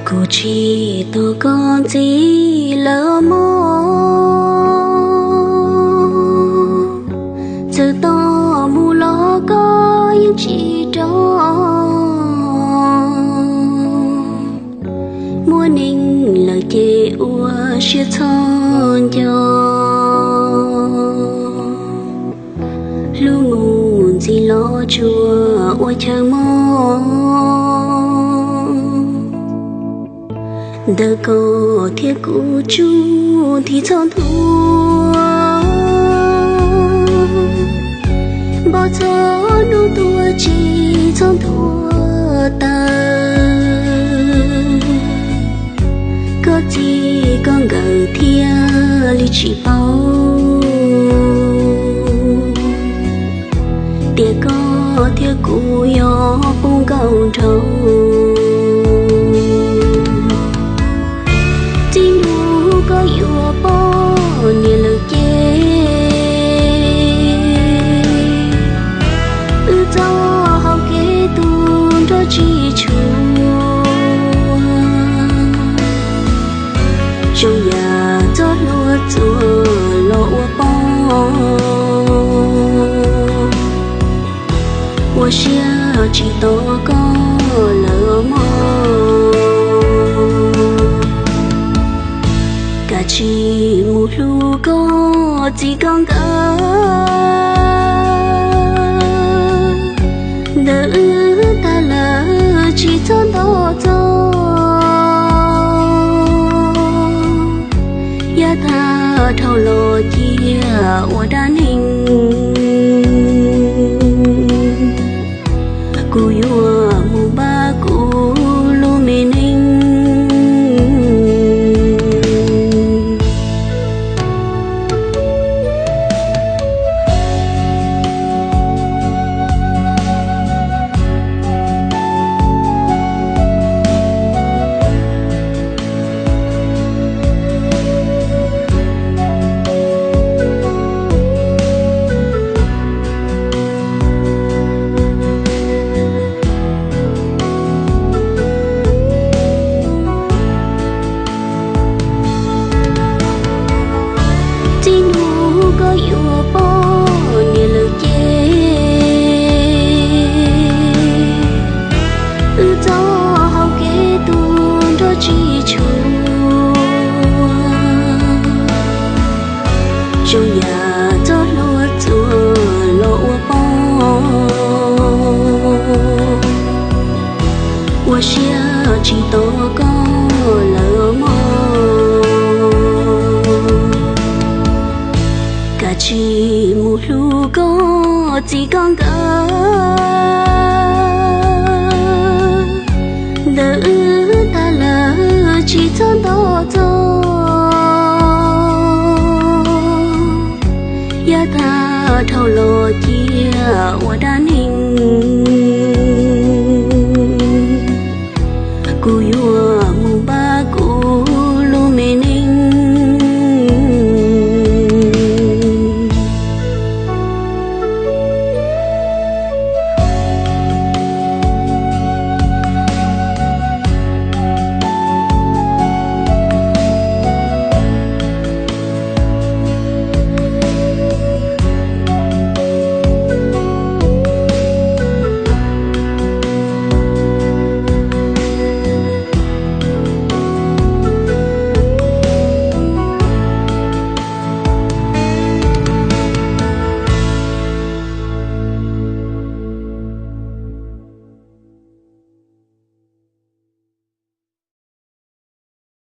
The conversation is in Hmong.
Kuv tsis tos koj ntxiv lawm mog, txawm tos mus los koj yeej tsis rov. Muaj neeg lawm ces ua siab txhob nco, hlub mus ntxiv los tsuas ua chaw mob. Ntawm koj thiab kuv tsuj nthi txhob nthua, npog txhob nug tuag tsis txhob nthua taw. Koj txij koj nkawm thiaj li tsis paub tias koj thiab kuv yog pub nkauj nraug. Txij hnub koj yuav poj niam lawm ces wb txoj hau kev tu nrog tsis tshua. Zoo yam txoj hlua txuas los ua poj, ua siab tsis tos koj lawm mog. Kav tsij mus hlub koj txij koj nkawm, ntawm wb tag lawm tsis txhob nto txog. Yav tag dhau los cia ua dab neeg, kuv yuav mus npaj kuv lub me neej. Txij hnub koj yuav poj niam lawm ces wb txoj hau kev tu nrog tsis tshua. Zoo yam txoj hlua txuas los ua poj, ua siab tsis tos koj lawm mog. Kav tsij mus hlub koj txij koj nkawm, ntawm wb tag lawm tsis txhob nto txog. Yav tag dhau los cia ua dab